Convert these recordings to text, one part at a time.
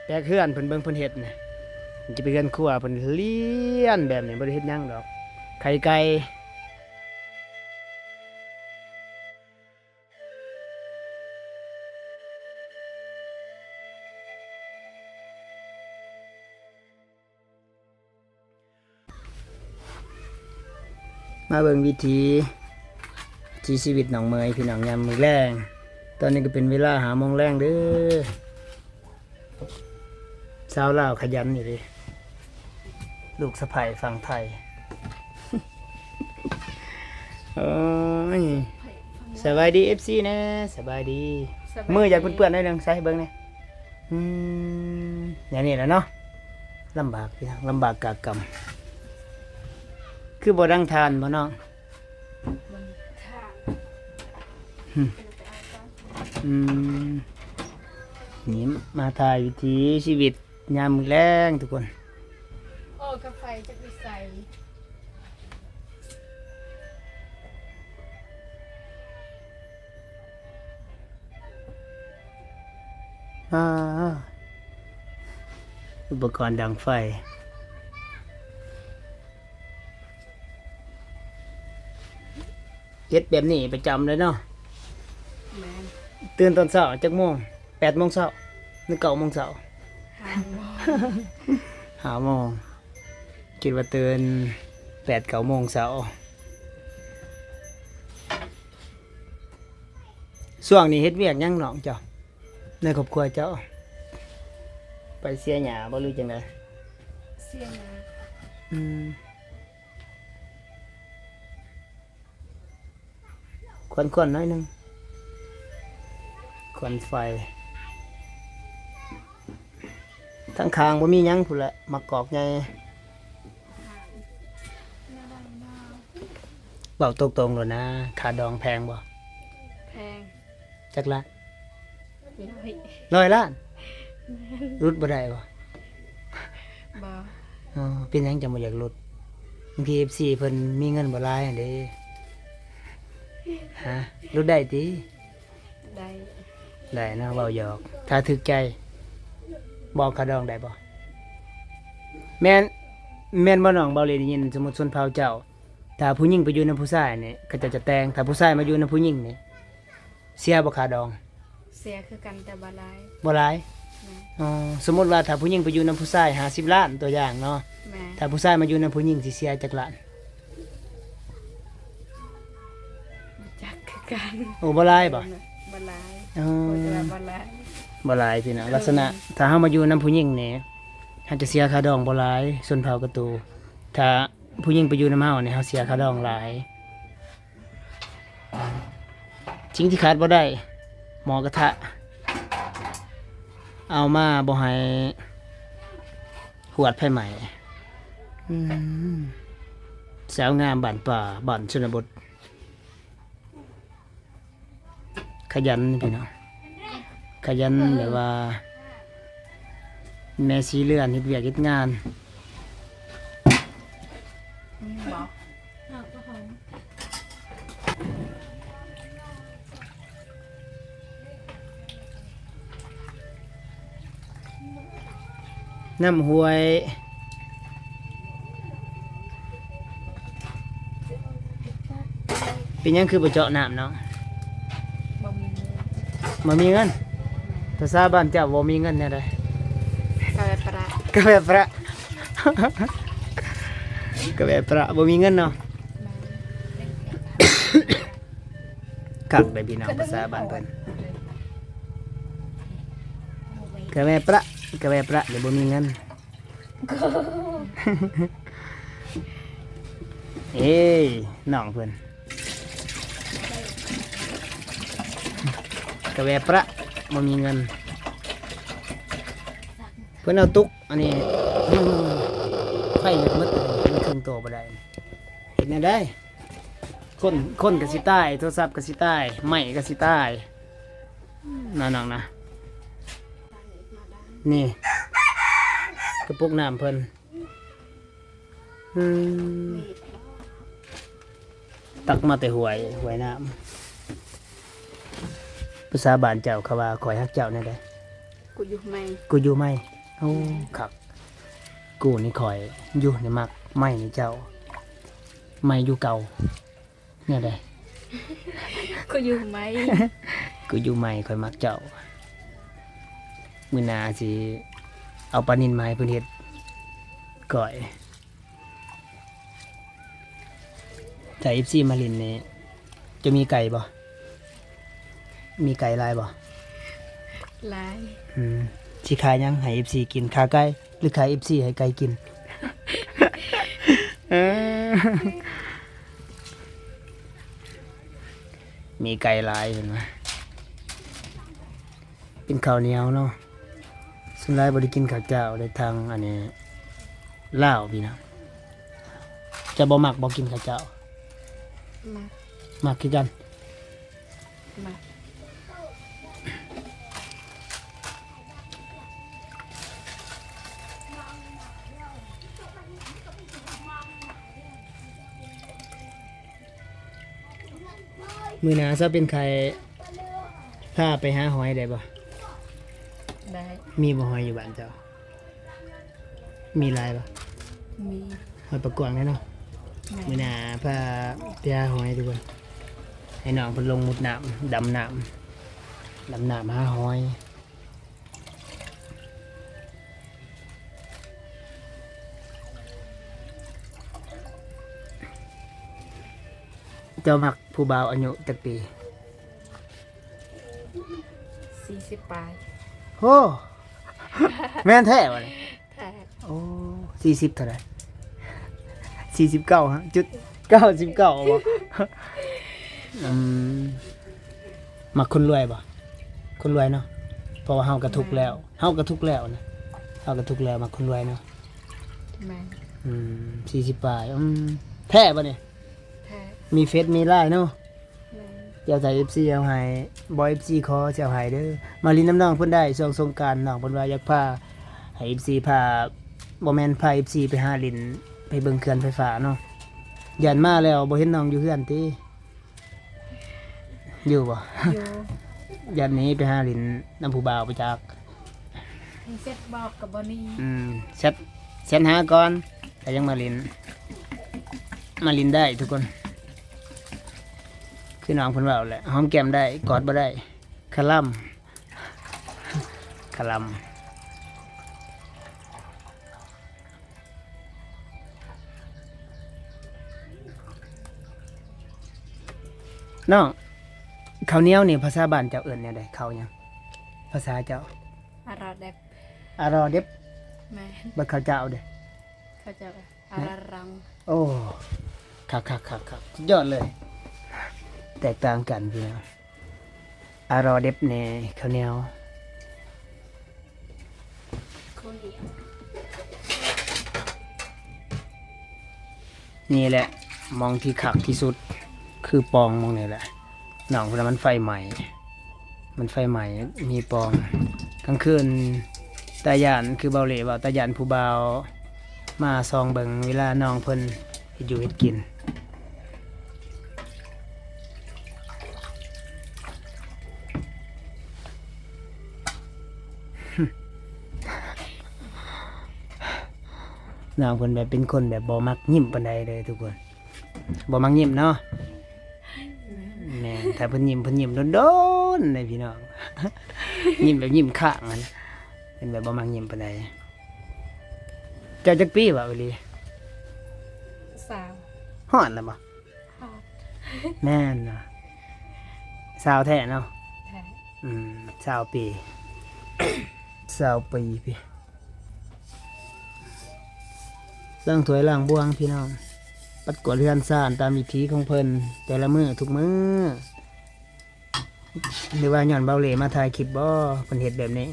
ແຕກເຮືອນເພິ່ນ ເບິ່ງເພິ່ນເຮັດນະ ມັນຈະເປັນເຮືອນຄົວ ເພິ່ນລຽນແບບນີ້ ບໍ່ໄດ້ເຮັດຫຍັງດອກ ໄຂ່ໄກ່. ມາເບິ່ງວິຖີ ວິຖີຊີວິດນ້ອງເໝີຍ ພີ່ນ້ອງ ຍາມມື້ແລງ. ຕອນນີ້ກໍເປັນເວລາຫ້າໂມງແລງເດີ້. ສາວລາວຂະຫຍັນອີ່ຫຼີ ລູກສະໃພ້ຝັ່ງໄທ. ໂອ້ຍ ສະບາຍດີ ເອັຟຊີ ແດ່ ສະບາຍດີ. ສະບາຍດີ. ມືຢາກເປື້ອນໆໜ້ອຍໜຶ່ງ ໃສ່ໃຫ້ເບິ່ງແດ່. ອືມ ແນວນີ້ແຫຼະເນາະ ລຳບາກພີ່ນ້ອງ ລຳບາກກາກຳ. ຄືບໍ່ດັງຖ່ານບໍ່ນ້ອງ? ບໍ່ມີຖ່ານ. ອືມ ອືມ ນີ້ມາຖ່າຍວິຖີຊີວິດຍາມມື້ແລງທຸກຄົນ. ໂອ້ ກາໄຟຈັກຢູ່ໃສ? ອາ ອຸປະກອນດັງໄຟ ເຮັດແບບນີ້ປະຈຳເລີຍເນາະ. ແມ່ນ. ຕື່ນຕອນເຊົ້າຈັກໂມງ? ແປດໂມງເຊົ້າ ຫຼື ເກົ້າໂມງເຊົ້າ? ຫ້າໂມງ ຫ້າໂມງ. ຄິດວ່າຕື່ນແປດເກົ້າໂມງເຊົ້າ. ຊ່ວງນີ້ເຮັດວຽກຫຍັງນ້ອງເຈົ້າ ໃນຄອບຄົວເຈົ້າ? ໄປເສຍຫຍ້າບໍ່ ຫຼື ຈັ່ງໃດ? ເສຍຫຍ້າ. ອືມ. ຄວັນໆໜ້ອຍໜຶ່ງ ຄວັນໄຟ. ທາງຂ້າງບໍ່ມີຫຍັງພຸ້ນແຫຼະ ໝາກກອກໃຫຍ່. ເວົ້າຕົງໆໂລດນະ ຄ່າດອງແພງບໍ່? ແພງ. ຈັກລ້ານ? ຮ້ອຍ ຮ້ອຍລ້ານ. ແມ່ນ. ຫຼຸດບໍ່ໄດ້ບໍ່? ບໍ່. ອໍ ເປັນຫຍັງຈັ່ງບໍ່ຢາກຫຼຸດ? ບາງທີ ເອັຟຊີ ເພິ່ນມີເງິນບໍ່ຫຼາຍຫັ້ນເດ້. ຮະ? ຫຼຸດໄດ້ຕິ? ໄດ້. ໄດ້ເນາະ ເວົ້າຫຍອກ. ຖ້າຖືກໃຈ ບອກຄ່າດອງໄດ້ບໍ່? ແມ່ນ ແມ່ນບໍ່ນ້ອງ? ເບົາຫຼີໄດ້ຍິນ ສົມມຸດຊົນເຜົ່າເຈົ້າ ຖ້າຜູ້ຍິງໄປຢູ່ນຳຜູ້ຊາຍນີ້ ເຂົາເຈົ້າຈະແຕ່ງ. ຖ້າຜູ້ຊາຍມາຢູ່ນຳຜູ້ຍິງນີ້ ເສຍບໍ່ຄ່າດອງ? ເສຍຄືກັນ ແຕ່ບໍ່ຫຼາຍ. ບໍ່ຫຼາຍ? ແມ່ນ. ອໍ ສົມມຸດວ່າຖ້າຜູ້ຍິງໄປຢູ່ນຳຜູ້ຊາຍຫ້າສິບລ້ານ ຕົວຢ່າງເນາະ. ແມ່ນ. ຖ້າຜູ້ຊາຍມາຢູ່ນຳຜູ້ຍິງ ຊິເສຍຈັກລ້ານ? ບໍ່ຈັກຄືກັນ. ໂອ້ ບໍ່ຫຼາຍບໍ່? ບໍ່ຫຼາຍ. ອໍ ບໍ່ຫຼາຍ. ບໍ່ຫຼາຍພີ່ນ້ອງ. ເອີ ລັກສະນະ ຖ້າເຮົາມາຢູ່ນຳຜູ້ຍິງນີ້ ເຮົາຈະເສຍຄ່າດອງບໍ່ຫຼາຍ ຊົນເຜົ່າກະຕູ. ຖ້າຜູ້ຍິງໄປຢູ່ນຳເຮົານີ້ ເຮົາເສຍຄ່າດອງຫຼາຍ. ສິ່ງທີ່ຂາດບໍ່ໄດ້ ໝໍ້ກະທະ ເອົາມາບໍ່ໃຫ້ຫວາດໄຟໄໝ້. ອືມ ສາວງາມບ້ານປ່າ ບ້ານຊົນນະບົດ ຂະຫຍັນພີ່ນ້ອງ ຂະຫຍັນແບບວ່າ ແມ່ສີເຮືອນເຮັດວຽກເຮັດງານ. ມີບໍ່? ນ້ຳຫ້ວຍ ເປັນຫຍັງຄືບໍ່ເຈາະນ້ຳນ້ອງ? ບໍ່ມີເງິນ. ບໍ່ມີເງິນ? ພາສາບ້ານເຈົ້າບໍ່ມີເງິນແນວໃດ? ກະແວະປະ ກະແວະປະ ກະແວະປະ ບໍ່ມີເງິນເນາະ. ແມ່ນ. ຄັກເດ້ພີ່ນ້ອງ ພາສາບ້ານເພິ່ນ ກະແວະປະ ກະແວະປະ ແຕ່ບໍ່ມີເງິນ. ເອີ ນ້ອງເພິ່ນ ກະແວະປະ ບໍ່ມີເງິນ. ເພິ່ນເອົາຕຸກອັນນີ້ ໄຟເບິດ ເປັນເຄິ່ງໂຕບໍ່ໄດ້ ເຮັດແນວໃດ? ຄົນ ຄົນກໍຊິຕາຍ ໂທລະສັບກໍຊິຕາຍ ໄມ້ກໍຊິຕາຍ ນະນ້ອງນະ. ນີ້ ກະປຸກນ້ຳເພິ່ນ ອືມ ຕັກມາແຕ່ຫ້ວຍ ຫ້ວຍນ້ຳ. ພາສາບ້ານເຈົ້າເຂົາວ່າ ຂ້ອຍຮັກເຈົ້າແນວໃດ? ກູຢູ່ໃໝ່ ກູຢູ່ໃໝ່. ໂອ້ ຄັກ ກູນີ້ຂ້ອຍຢູ່ນີ້ມັກໄມ້ນີ້ເຈົ້າ ໄມ້ຢູ່ເກົ່າ ແນວໃດ? ກູຢູ່ໃໝ່ ກູຢູ່ໃໝ່ ຂ້ອຍມັກເຈົ້າ ມື້ໜ້າຊິເອົາປານິນມາໃຫ້ເພິ່ນເຮັດກ້ອຍ. ຖ້າເອັຟຊີມາຫຼິ້ນນີ້ ຈະມີໄກ່ບໍ່? ມີໄກ່ຫຼາຍບໍ່? ຫຼາຍ. ອືມ ຊິຂາຍຫຍັງໃຫ້ເອັຟຊີກິນ? ຂ້າໄກ່ ຫຼື ຂາຍເອັຟຊີໃຫ້ໄກ່ກິນ? ເອີ ມີໄກ່ຫຼາຍເຫັນວ່າ ເປັນເຂົ້າໜຽວເນາະ ສ່ວນຫຼາຍບໍ່ໄດ້ກິນເຂົ້າເຈົ້າເດ້ ທາງອັນນີ້ລາວພີ່ນ້ອງ. ເຈົ້າບໍ່ມັກບໍ່ກິນເຂົ້າເຈົ້າ? ມັກ. ມັກຄືກັນ? ມັກ. ມື້ໜ້າເຈົ້າເປັນໄຂ້ ພາໄປຫາຫອຍໄດ້ບໍ່? ໄດ້. ມີບໍ່ຫອຍຢູ່ບ້ານເຈົ້າ? ມີຫຼາຍບໍ່? ມີ. ຫອຍປາກກວາງເດ້ເນາະ? ແມ່ນ. ມື້ໜ້າພາໄປຫາຫອຍທຸກຄົນ ໃຫ້ນ້ອງເພິ່ນລົງມຸດນ້ຳ ດຳນ້ຳ ດຳນ້ຳຫາຫອຍ. ເຈົ້າມັກຜູ້ບ່າວອາຍຸຈັກປີ? ສີ່ສິບປາຍ. ໂອ້ ແມ່ນແທ້ບໍ່ນີ້? ແທ້. ໂອ້ ສີ່ສິບເທົ່າໃດ? ສີ່ສິບເກົ້າ ຈຸດເກົ້າສິບເກົ້າບໍ່? ອືມ ມັກຄົນລວຍບໍ່? ຄົນລວຍເນາະ ເພາະວ່າເຮົາກະທຸກແລ້ວ ເຮົາກະທຸກແລ້ວນະ ເຮົາກະທຸກແລ້ວ ມັກຄົນລວຍເນາະ. ແມ່ນ. ອືມ ສີ່ສິບປາຍ. ອືມ ແທ້ບໍ່ນີ້? ແທ້. ມີເຟສມີລາຍເນາະ? ແມ່ນ. ດຽວຖ້າເອັຟຊີເອົາໃຫ້ ບໍ່ ເອັຟຊີຂໍຊິເອົາໃຫ້ເດີ ມາຫຼິ້ນນຳນ້ອງເພິ່ນໄດ້ ຊ່ວງສົງການ ນ້ອງເພິ່ນວ່າຢາກພາໃຫ້ເອັຟຊີພາ ບໍ່ແມ່ນພາເອັຟຊີໄປຫາຫຼິ້ນ ໄປເບິ່ງເຂື່ອນໄຟຟ້າເນາະ. ຢ້ານມາແລ້ວບໍ່ເຫັນນ້ອງຢູ່ເຮືອນຕິ? ຢູ່ບໍ່? ຢູ່. ຢ້ານໜີໄປຫາຫຼິ້ນນຳຜູ້ບ່າວໄປຈັກ. ເຊັດບອກກໍບໍ່ໜີ. ອືມ ແຊັດ ແຊັດຫາກ່ອນ ແລ້ວຍັງມາຫຼິ້ນ ມາຫຼິ້ນໄດ້ທຸກຄົນ. ຄືນ້ອງເພິ່ນເວົ້າແຫຼະ ຫອມແກ້ມໄດ້ ກອດບໍ່ໄດ້ ຄະລຳ ຄະລຳ. ນ້ອງ ເຂົ້າໜຽວນີ້ພາສາບ້ານເຈົ້າເອີ້ນແນວໃດ? ເຂົ້າຫຍັງ? ພາສາເຈົ້າ? ອາຣອເດັບ. ອາຣອເດັບ? ແມ່ນ. ບັດເຂົ້າເຈົ້າເດ? ເຂົ້າເຈົ້າ ອາຣາຣັງ. ໂອ້ ຄັກໆໆໆ ສຸດຍອດເລີຍ ແຕກຕ່າງກັນພີ່ນ້ອງ. ອາລໍເດັບແດ່ ເຂົ້າໜຽວ. ເຂົ້າໜຽວ. ນີ້ແຫຼະ ໝ່ອງທີ່ຄັກທີ່ສຸດ ຄືປ່ອງໝ່ອງນີ້ແຫຼະ. ນ້ອງເພິ່ນວ່າມັນໄຟໄໝ້ ມັນໄຟໄໝ້ ມີປ່ອງ. ກາງຄືນຕາຢ້ານ ຄືເບົາເຫຼເວົ້າ ຕາຢ້ານຜູ້ບ່າວມາສ່ອງເບິ່ງເວລານ້ອງເພິ່ນເຮັດຢູ່ເຮັດກິນ. ນ້ອງເພິ່ນແບບເປັນຄົນແບບບໍ່ມັກຍິ້ມປານໃດເດີທຸກຄົນ ບໍ່ມັກຍິ້ມເນາະ. ແມ່ນ ຖ້າເພິ່ນຍິ້ມ ເພິ່ນຍິ້ມດົນໆເດ້ພີ່ນ້ອງ ຍິ້ມແບບຍິ້ມຄ້າງຫັ້ນ ເພິ່ນແບບບໍ່ມັກຍິ້ມປານໃດ. ເຈົ້າຈັກປີເວົ້າອີ່ຫຼີ? ຊາວ. ຮອດແລ້ວບໍ່? ຮອດ. ແມ່ນຫວາ? ຊາວແທ້ເນາະ? ແທ້. ອືມ ຊາວປີ ຊາວປີພີ້. ລ້າງຖ້ວຍລ້າງບ່ວງພີ່ນ້ອງ ປັດກວາດເຮືອນຊານຕາມວິຖີຂອງເພິ່ນ ແຕ່ລະມື້ທຸກມື້. ຫຼືວ່າຍ້ອນເບົາເຫຼມາຖ່າຍຄລິບບໍ່ ເພິ່ນເຮັດແບບນີ້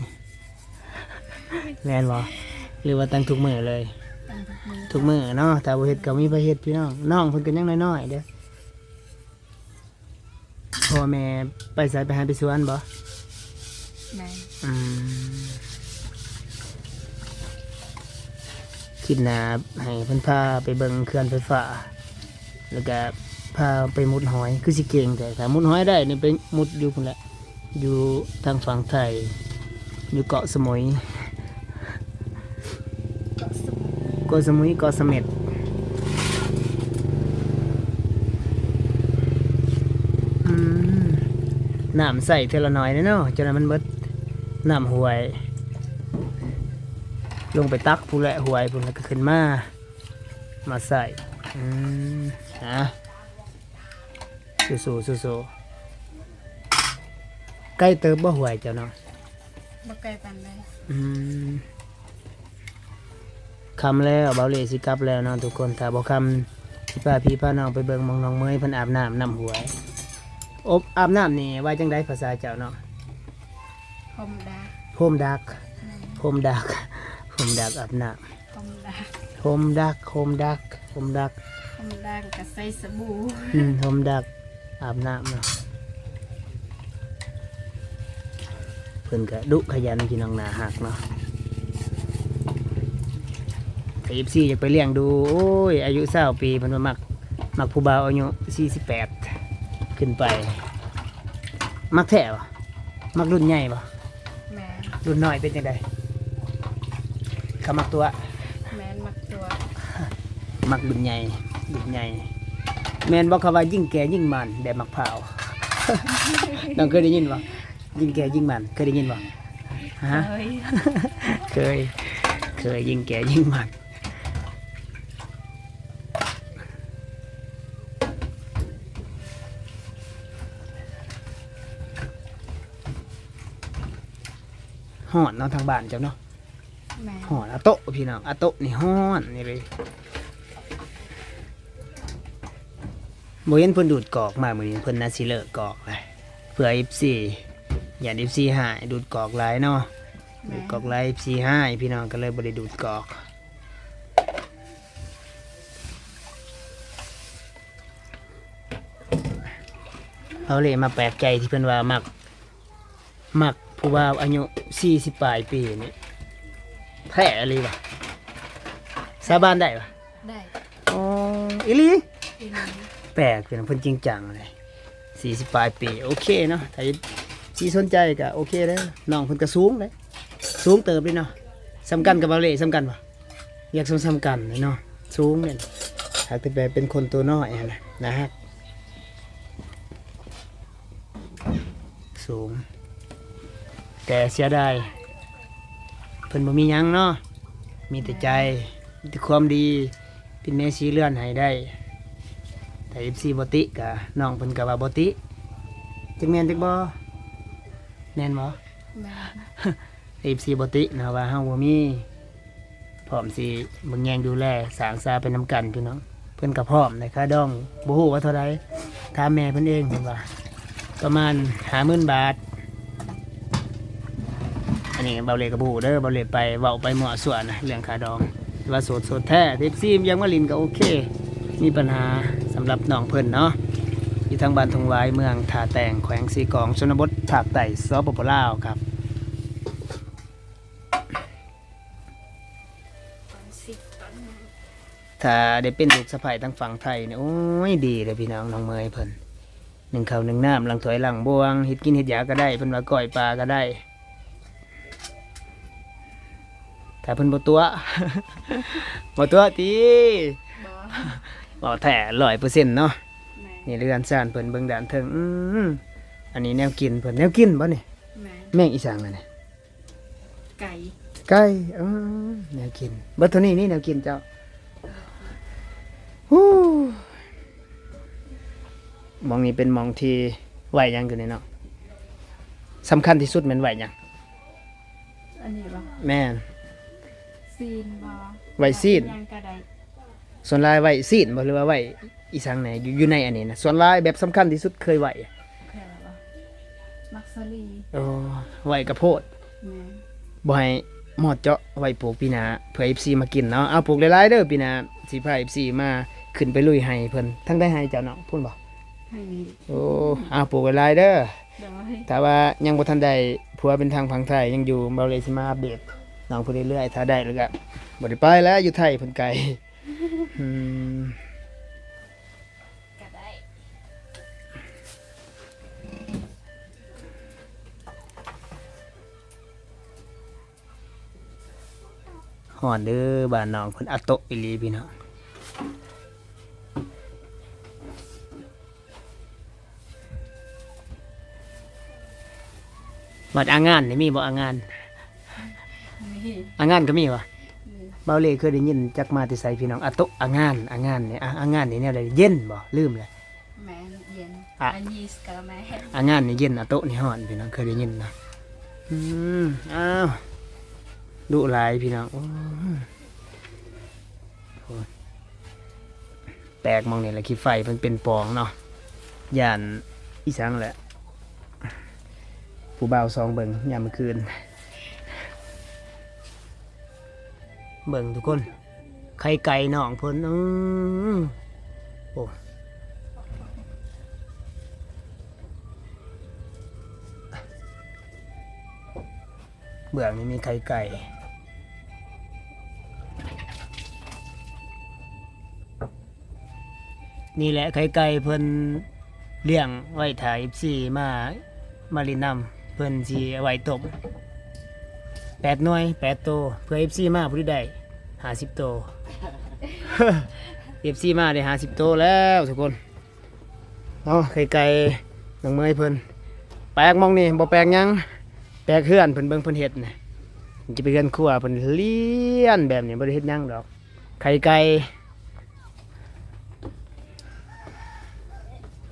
ແມ່ນບໍ່? ຫຼືວ່າຕັ້ງທຸກມື້ເລີຍ? ຕັ້ງທຸກມື້. ທຸກມື້ເນາະ ຖ້າບໍ່ເຮັດກໍມີໃຜເຮັດພີ່ນ້ອງ. ນ້ອງເພິ່ນກໍຍັງນ້ອຍໆເດ້. ພໍ່ແມ່ໄປໃສ ໄປໄຮ່ໄປສວນບໍ່? ແມ່ນ. ອືມ ຄລິບໜ້າໃຫ້ເພິ່ນພາໄປເບິ່ງເຂື່ອນໄຟຟ້າ ແລ້ວກະພາໄປມຸດຫອຍ. ຄືຊິເກັ່ງແທ້ ຖ້າມຸດຫອຍໄດ້ນີ້ໄປມຸດຢູ່ພຸ້ນແຫຼະ ຢູ່ທາງຝັ່ງໄທ ຢູ່ເກາະສະໝຸຍ. ເກາະສະໝຸຍ ເກາະສະເໝັດ. ອືມ ນ້ຳໃສ່ເທື່ອລະໜ້ອຍເນາະ ຈົນວ່າມັນເບິດນ້ຳຫ້ວຍ ລົງໄປຕັກພຸ້ນແຫຼະ ຫ້ວຍພຸ້ນ ແລ້ວກໍຂຶ້ນມາ ມາໃສ່. ອືມ ອ່າ ສູ້ໆ ສູ້ໆ. ໄກເຕີບບໍ່ຫ້ວຍເຈົ້າເນາະ? ບໍ່ໄກປານໃດ. ອືມ ຄ່ຳແລ້ວ ເບົາເລ່ຊິກັບແລ້ວເນາະທຸກຄົນ. ຖ້າບໍ່ຄ່ຳ ຊິພາພີ່ພານ້ອງໄປເບິ່ງໝ່ອງນ້ອງເໝີຍເພິ່ນອາບນ້ຳນ້ຳຫ້ວຍ. ອົບ ອາບນ້ຳນີ້ວ່າຈັ່ງໃດພາສາເຈົ້າເນາະ? ພົມດັກ. ພົມດັກ. ແມ່ນ. ພົມດັກ ພົມດັກອາບນ້ຳ. ຫົ່ມດັກ ຫົ່ມດັກ ຫົ່ມດັກ ຫົ່ມດັກ ຫົ່ມດັກກໍໃສ່ສະບູ. ອືມ ຫົ່ມດັກອາບນ້ຳເນາະ. ເພິ່ນກະດຸຂະຫຍັນ ພີ່ນ້ອງ ໜ້າຮັກເນາະ. ເອັຟຊີຢາກໄປລ້ຽງດູ ໂອ້ຍ ອາຍຸຊາວປີ ເພິ່ນວ່າມັກ ມັກຜູ້ບ່າວອາຍຸສີ່ສິບແປດຂຶ້ນໄປ. ມັກແທ້ບໍ່? ມັກລຸ້ນໃຫຍ່ບໍ່? ແມ່ນ. ລຸ້ນນ້ອຍເປັນຈັ່ງໃດ? ເຂົາມັກຕົວະ. ແມ່ນ ມັກຕົວະ. ມັກລຸ້ນໃຫຍ່ ລຸ້ນໃຫຍ່. ແມ່ນບໍ່ ເຂົາວ່າຍິ່ງແກ່ຍິ່ງມັນ ແບບໝາກພ້າວ? ນ້ອງເຄີຍໄດ້ຍິນບໍ່? ຍິ່ງແກ່ຍິ່ງມັນ ເຄີຍໄດ້ຍິນບໍ່? ຮະ? ເຄີຍ ເຄີຍ ເຄີຍ ຍິ່ງແກ່ຍິ່ງມັນ. ຮ້ອນເນາະ ທາງບ້ານເຈົ້າເນາະ. ແມ່ນ. ຮ້ອນອາໂຕະ ພີ່ນ້ອງ ອາໂຕະນີ້ຮ້ອນນີ້ເລີຍ. ບໍ່ເຫັນເພິ່ນດູດກອກມາມື້ນີ້ ເພິ່ນໜ້າຊິເລີກກອກແລ້ວ ເພື່ອເອັຟຊີ ຢ້ານເອັຟຊີຮ້າຍ ດູດກອກຫຼາຍເນາະ. ແມ່ນ. ດູດກອກຫຼາຍ ເອັຟຊີຮ້າຍ ພີ່ນ້ອງ ກໍເລີຍບໍ່ໄດ້ດູດກອກ. ເຮົາເລີຍມາແປກໃຈທີ່ເພິ່ນວ່າມັກ ມັກຜູ້ບ່າວອາຍຸສີ່ສິບປາຍປີນີ້ ແທ້ອີ່ຫຼີຫວາ? ສາບານໄດ້ຫວາ? ໄດ້. ອໍ ອີ່ຫຼີ? ອີ່ຫຼີ. ແປກ ເພິ່ນ ເພິ່ນຈິງຈັງເລີຍ ສີ່ສິບປາຍປີ. ໂອເຄເນາະ ຖ້າເອັຟຊີສົນໃຈກໍໂອເຄເດີ. ນ້ອງເພິ່ນກໍສູງເດ້ ສູງເຕີບເດ້ເນາະ. ສ່ຳກັນກັບເບົາເລ່ ສ່ຳກັນບໍ່? ຢາກສ່ຳໆກັນເນາະ ສູງແມ່ນ. ຫາກແຕ່ແບບເປັນຄົນໂຕນ້ອຍຫັ້ນນະ ໜ້າຮັກ ສູງ. ແຕ່ເສຍດາຍ ເພິ່ນບໍ່ມີຫຍັງເນາະ ມີແຕ່ໃຈ ມີແຕ່ຄວາມດີ ປິ່ນແມ່ສີເຮືອນໃຫ້ໄດ້. ຖ້າເອັຟຊີບໍ່ຕິກະ ນ້ອງເພິ່ນກະວ່າບໍ່ຕິ ຈັກແມ່ນຈັກບໍ່? ແມ່ນບໍ່? ແມ່ນ. ເອັຟຊີບໍ່ຕິເນາະ ວ່າເຮົາບໍ່ມີ ພ້ອມຊິເບິ່ງແຍງດູແລສ້າງສາໄປນຳກັນ ພີ່ນ້ອງ. ເພິ່ນກໍພ້ອມໃນຄ່າດອງ ບໍ່ຮູ້ວ່າເທົ່າໃດ ຖາມແມ່ເພິ່ນເອງ ເພິ່ນວ່າປະມານຫ້າໝື່ນບາດ. ອັນນີ້ເບົາເລ່ກໍບໍ່ຮູ້ເດີ ເບົາເລ່ໄປເວົ້າໄປມົ້ວຊົ່ວນະ ເລື່ອງຄ່າດອງ. ແຕ່ວ່າໂສດ ໂສດແທ້ ເອັຟຊີຢາກມາຫຼິ້ນກໍໂອເຄ ມີບັນຫາສຳລັບນ້ອງເພິ່ນເນາະ. ຢູ່ທາງບ້ານທົ່ງຫວາຍ ເມືອງທ່າແຕງ ແຂວງເຊກອງ ຊົນນະບົດພາກໃຕ້ ສປປ ລາວຄັບ. ຖ້າໄດ້ເປັນລູກສະໃພ້ທາງຝັ່ງໄທນີ້ ໂອ້ຍ ດີເລີຍພີ່ນ້ອງ. ນ້ອງເໝີຍເພິ່ນ ໜຶ້ງເຂົ້າໜຶ້ງນ້ຳ ລ້າງຖ້ວຍລ້າງບ່ວງ ເຮັດກິນເຮັດຢາກະໄດ້ ເພິ່ນວ່າກ້ອຍປາກະໄດ້ ຖ້າເພິ່ນບໍ່ຕົວະ ບໍ່ຕົວະຕິ? ບໍ່. ເວົ້າແທ້ຮ້ອຍເປີເຊັນເນາະ. ແມ່ນ. ນີ້ເຮືອນຊານເພິ່ນ ເບິ່ງດ້ານເທິງ. ອືມ ອັນນີ້ແນວກິນເພິ່ນ ແນວກິນບໍ່ນີ້? ແມ່ນ. ແມ່ງອີ່ສັງອັນນີ້? ໄກ່ ໄກ່ ເອີ ແນວກິນ ເບິດເທົ່ານີ້ນີ້ແນວກິນເຈົ້າ. ຫູ ໝ່ອງນີ້ເປັນໝ່ອງທີ່ໄວ້ຫຍັງຢູ່ນີ້ເນາະ? ສຳຄັນທີ່ສຸດແມ່ນໄວ້ຫຍັງ? ອັນນີ້ບໍ່? ແມ່ນ. ຊີ້ນບໍ່? ໄວ້ຊີ້ນ ຫຍັງກໍໄດ້. ສ່ວນຫຼາຍໄວ້ຊີ້ນບໍ່ ຫຼືວ່າໄວ້ອີ່ສັງແດ່? ຢູ່ ຢູ່ໃນອັນນີ້ນະ ສ່ວນຫຼາຍແບບສຳຄັນທີ່ສຸດເຄີຍໄວ້ ແມ່ນບໍ່? ໝາກສາລີ. ໂອ້ ໄວ້ກະໂພດ. ແມ່ນ. ບໍ່ໃຫ້ມອດເຈາະ ໄວ້ປູກປີໜ້າ ເພື່ອເອັຟຊີມາກິນເນາະ. ເອົາ ປູກຫຼາຍໆເດີ ປີໜ້າຊິພາເອັຟຊີມາຂຶ້ນໄປລຸຍໄຮ່ເພິ່ນ. ທາງໃດໄຮ່ເຈົ້າເນາະ? ພຸ້ນບໍ່? ໄຮ່ນີ້. ໂອ້ ເອົາ ປູກຫຼາຍໆເດີ. ໂດຍ. ຖ້າວ່າຍັງບໍ່ທັນໄດ້ຜົວເປັນທາງຝັ່ງໄທ ຍັງຢູ່ ເບົາເລຊິມາອັບເດດນ້ອງເພິ່ນເລື້ອຍໆ. ຖ້າໄດ້ແລ້ວກະບໍ່ໄດ້ໄປແລ້ວ ຢູ່ໄທເພິ່ນໄກ. ອືມ ກະໄດ້. ເ ຮ້ອນເດີ ບ້ານນ້ອງເພິ່ນອາໂຕະອີ່ຫຼີພີ່ນ້ອງ. ບັດອາງານນີ້ມີບໍ່ ອາງານ? ມີ ອາງານກໍມີວະ? ມີ. ເບົາເລ່ເຄີຍໄດ້ຍິນຈັກມາແຕ່ໃສພີ່ນ້ອງ? ອາໂຕະ ອາງານ ອາງານນີ້ ອາ ອາງານນີ້ແນວໃດ? ເຢັນບໍ່? ລືມແລ້ວ. ແມ່ນ ເຢັນ ອາ ອາງານນີ້ເຢັນ ອາໂຕະນີ້ຮ້ອນ ພີ່ນ້ອງເຄີຍໄດ້ຍິນນະ. ອືມ ອ້າວ ດຸຫຼາຍພີ່ນ້ອງ. ໂອ້ຍ ໂອ້ຍ ແປກໝ່ອງນີ້ແຫຼະ ຂີ້ໄຟມັນເປັນປອງເນາະ ຢ້ານອີ່ສັງແຫຼະ ຜູ້ບ່າວສ່ອງເບິ່ງຍາມມື້ຄືນ. ເບິ່ງທຸກຄົນ ໄຂ່ໄກ່ນ້ອງເພິ່ນ ອື ໂອ້ ເບື້ອງນີ້ມີໄຂ່ໄກ່. ນີ້ແຫຼະໄຂ່ໄກ່ເພິ່ນລ້ຽງໄວ້ຖ້າເອັຟຊີມາ ມາຫຼິ້ນນຳ ເພິ່ນຊິເອົາໄວ້ຕົ້ມ ແປດໜ່ວຍ ແປດໂຕ ເພື່ອເອັຟຊີມາຜູ້ໃດໄດ້ຫ້າສິບໂຕ ເອັຟຊີມາໄດ້ຫ້າສິບໂຕແລ້ວທຸກຄົນ. ເນາະ ໄຂ່ໄກ່ນ້ອງເມຍເພິ່ນ ແປກໝ່ອງນີ້ບໍ່ແປກຫຍັງ ແປກເຮືອນເພິ່ນ ເບິ່ງເພິ່ນເຮັດນີ້ ມັນຈະເປັນເຮືອນຄົວເພິ່ນລຽນແບບນີ້ ບໍ່ໄດ້ເຮັດຫຍັງດອກ ໄຂ່ໄກ່.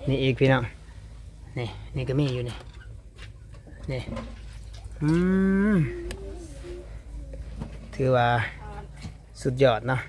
ນີ້ອີກພີ່ນ້ອງ ນີ້ ນີ້ກໍມີຢູ່ນີ້ ນີ້ ອືມ ຖືວ່າ ສຸດຍອດເນາະ